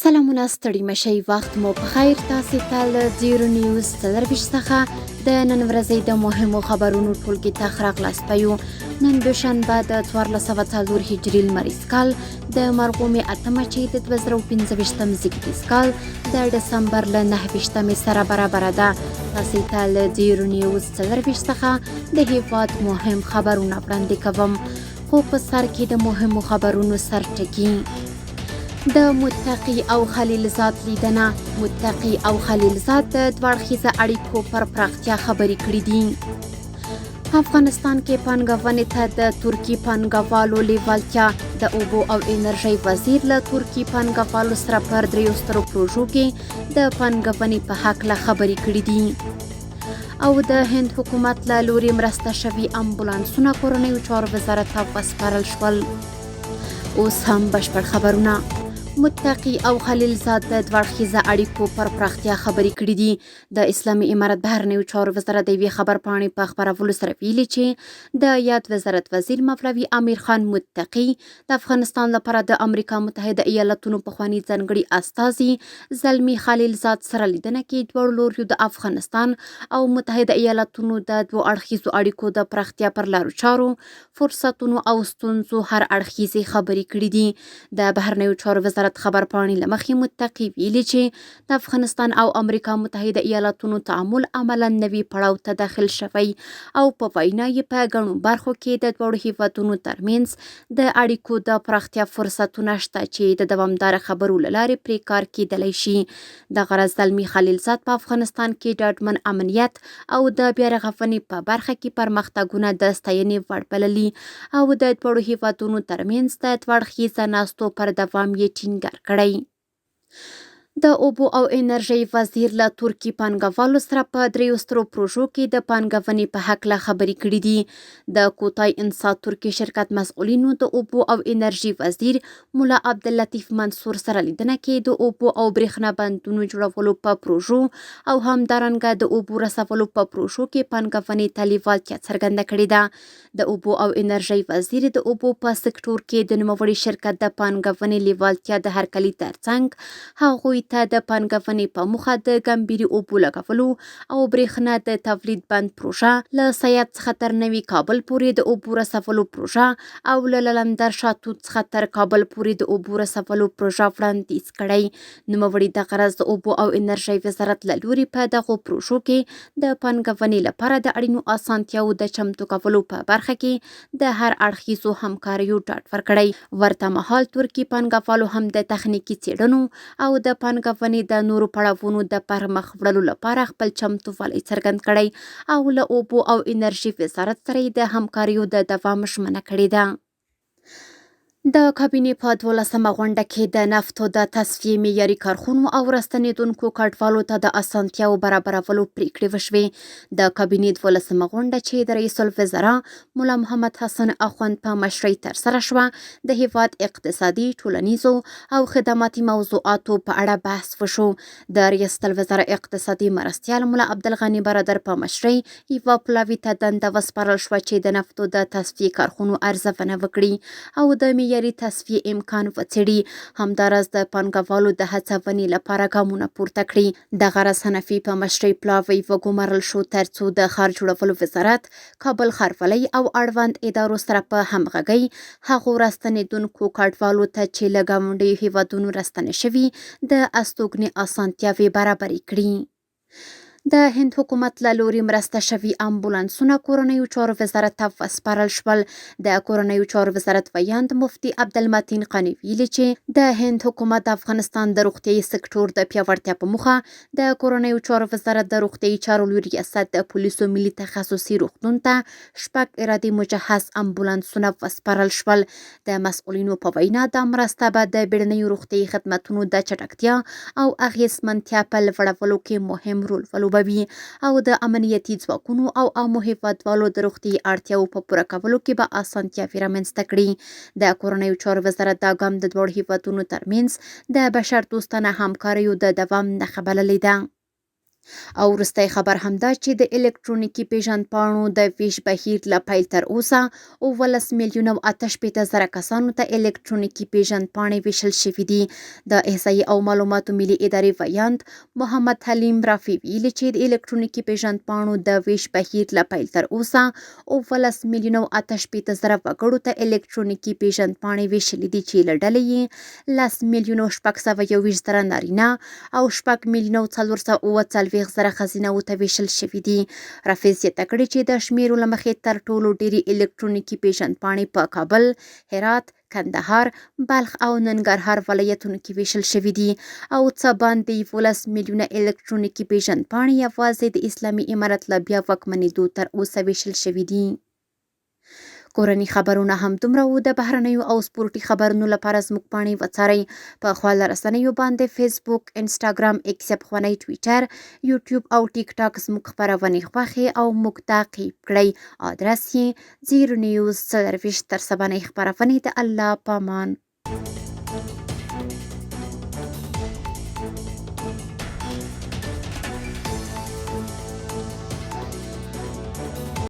سلامونه ستړي مشئ وخت مو په خیر تاسو ته له زیرو نیوز 24 څخه د نن ورځې د مهمو خبرونو ټولګي ته ښه راغلاست وایو. نن دوشنبه د 1404 هجري لمریز کال د مرغومې اتمه چې د 2025 زیږدیز کال د ډسمبر له 29مې سره برابره ده. تاسو ته له زیرو نیوز 24 څخه د هیواد مهم خبرونه وړاندې کوم، خو په سر کې د مهمو خبرونو سرټکي. د متقي او خلیلزاد لیدنه. متقي او خلیلزاد د دوه اړخیزه اړیکو پر پراختیا خبرې کړې دي. افغانستان کې پانګونې ته د ترکي پانګوالو لیوالتیا. د اوبو او انرژۍ وزیر له ترکي پانګوالو سره پر دریو سترو پروژو کې د پانګونې په هکله خبرې کړې دي. او د هند حکومت له لوري مرسته شوي امبولانسونه کورنیو چارو وزارت ته وسپارل شول. اوس هم بشپړ خبرونه. متقي او خلیلزاد د دوه اړخیزه اړیکو پر پراختیا خبرې کړې دي. د اسلامي امارت بهرنیو چارو وزارت د یوې خبرپاڼې په خپرولو سره ویلي چې د یاد وزارت وزیر مولوي امیر خان متقي د افغانستان لپاره د امریکا متحده ایالتونو پخواني ځانګړي استازي زلمي خلیلزاد سره لیدنه کې دواړو لوریو د افغانستان او متحده ایالتونو د دوو اړخیزو اړیکو د پراختیا پر لارو چارو، فرصتونو او ستونزو هر اړخیزې خبرې کړې دي. د بهرنیو چارو وزارت خبرپاڼې له مخې متقي ویلي چې د افغانستان او امریکا متحده ایالتونو تعامل عملا نوي پړاو ته داخل شوی او په وینا یې په ګڼو برخو کې د دواړو هیوادونو ترمنځ د اړیکو د پراختیا فرصتونه شته چې د دوامداره خبرو له لارې پرې کار کیدلی شي. دغه راز زلمی خلیلزاد په افغانستان کې ډاډمن امنیت او د بیارغونې په برخه کې پرمختګونه د ستاینې وړ بللي او د دواړو هیوادونو ترمنځ د دوه اړخیزه ناستو پر دوام یې ټینګار کړی. د اوبو او انرژۍ وزیر له ترکي پانګوالو سره په دریو سترو پروژو کې د پانګونې په هکله خبرې کړې دي. د کوتای انسا ترکي شرکت مسؤلینو د اوبو او انرژي وزیر ملا عبداللطیف منصور سره لیدنه کې د اوبو او برېښنا بندونو جوړولو په پروژو او همدارنګه د اوبو رسولو په پروژو کې پانګونې ته لیوالتیا څرګنده کړې ده. د اوبو او انرژۍ وزیر د اوبو په سکټور کې د نوموړي شرکت د پانګونې لیوالتیا د هرکلي ترڅنګ هغوی ته د پانګونې په موخه د ګمبیري اوبو لګولو او برېښنا د تولید بند پروژه، له صیاد څخه تر نوي کابل پورې د اوبو رسولو پروژه او له للندر شاتوت څخه تر کابل پورې د اوبو رسولو پروژه وړاندیز کړی. نوموړي دغه راز د اوبو او انرژۍ وزارت له لوري په دغو پروژو کې د پانګونې لپاره د اړینو اسانتیاوو د چمتو کولو په برخه کې د هر اړخیزو همکاریو ډاډ ورکړی. ورته مهال ترکي پانګوالو هم د تخنیکي څېړنو او د پانګونې د نورو پړاوونو د پرمخ وړلو لپاره خپل چمتووالی څرګند کړی او له اوبو او انرژي وزارت سره یې د همکاریو د دوام ژمنه کړې ده. د کابینې په دولسمه غونډه کې د نفتو د تصفیې معیاري کارخونو او راستنېدونکو کډوالو ته د اسانتیاوو برابرولو پرېکړې وشوې. د کابینې دولسمه غونډه چې د رئیس الوزرا ملا محمد حسن اخوند په مشرۍ ترسره شوه، د هېواد اقتصادي، ټولنیزو او خدماتي موضوعاتو په اړه بحث وشو. د ریاست الوزرا اقتصادي مرستیال ملا عبدالغني برادر په مشرۍ یوه پلاوي ته دنده وسپارل شوه چې د نفتو د تصفیې کارخونو ارزونه وکړي او د معیاري تصفیې امکان وڅېړي، همداراز د پانګوالو د هڅونې لپاره ګامونه پورته کړي. دغه راز حنفي په مشرۍ پلاوی وګمارل شو ترڅو د ښار جوړولو وزارت، کابل ښاروالۍ او اړوند ادارو سره په همغږۍ هغو راستنېدونکو کډوالو ته چې له ګاونډیو هېوادونو راستانه شوي، د استوګنې اسانتیاوې برابرې کړي. د هند حکومت له لوري مرسته شوي امبولانسونه کورنیو چارو وزارت ته وسپارل شول. د کورنیو چارو وزارت ویاند مفتي عبدالمتین قانع ویلي چې د هند حکومت د افغانستان د روغتیايي سکټور د پیاوړتیا په موخه د کورنیو چارو وزارت د روغتیايي چارو لوی ریاست د پولیسو ملي تخصصي روغتون ته شپږ ارادي مجهز امبولانسونه وسپارل شول. د مسؤلینو په وینا، دا مرسته به د بیړنیو روغتیايي خدمتونو د چټکتیا او اغېزمنتیا په لوړولو کې مهم رول ولوبوي او د امنیتي ځواکونو او عامو هېوادوالو د روغتیايي اړتیاوو په پوره کولو کې به اسانتیاوې رامنځته کړي. د کورنیو چارو وزارت دا ګام د دواړو هېوادونو ترمنځ د بشردوستانه همکاریو د دوام نښه بللې ده. او وروستی خبر هم دا چې د الکترونیکي پیژندپاڼو د ویش بهیر له پیل تر اوسه 17 میلیونه او 68 زره کسانو ته الکترونیکي پیژندپاڼې ویشل شوې دي. د احصایې او معلوماتو ملي ادارې ویاند محمد حلیم رافع ویلي چې د الکترونیکي پیژندپاڼو د ویش بهیر له پیل تر اوسه 17 میلیونه او 68 زره وګړو ته الکترونیکي پیژندپاڼې ویشلې دي چې له ډلې یې 10 میلیونه او 621 زره نارینه او 6 میلیونه او 447 زره ښځینه وو ته ویشل شوې دي. رافع زیاته کړې چې د شمیرو له مخې تر ټولو ډېرې الکترونیکي پیژندپاڼې په کابل، هرات، کندهار، بلخ او ننګرهار ولایتونو کې ویشل شوې دي او څه باندې 11 میلیونه الکترونیکي پیژندپاڼې یوازې د اسلامي امارت له بیا واکمنېدو تر اوسه ویشل شوې دي. کورني خبرونه هم دومره وو. د بهرنیو او سپورټي خبرونو لپاره زموږ پاڼې وڅارئ. په خواله رسنیو باندې فیسبوک، انسټاګرام، ایکس یا پخوانی ټویټر، یوټیوب او ټیک ټاک زموږ خپرونې خوښې او موږ تعقیب کړئ. آدرس یې زیرو نیوز 24. تر سبانۍ خپرونې د الله پامان.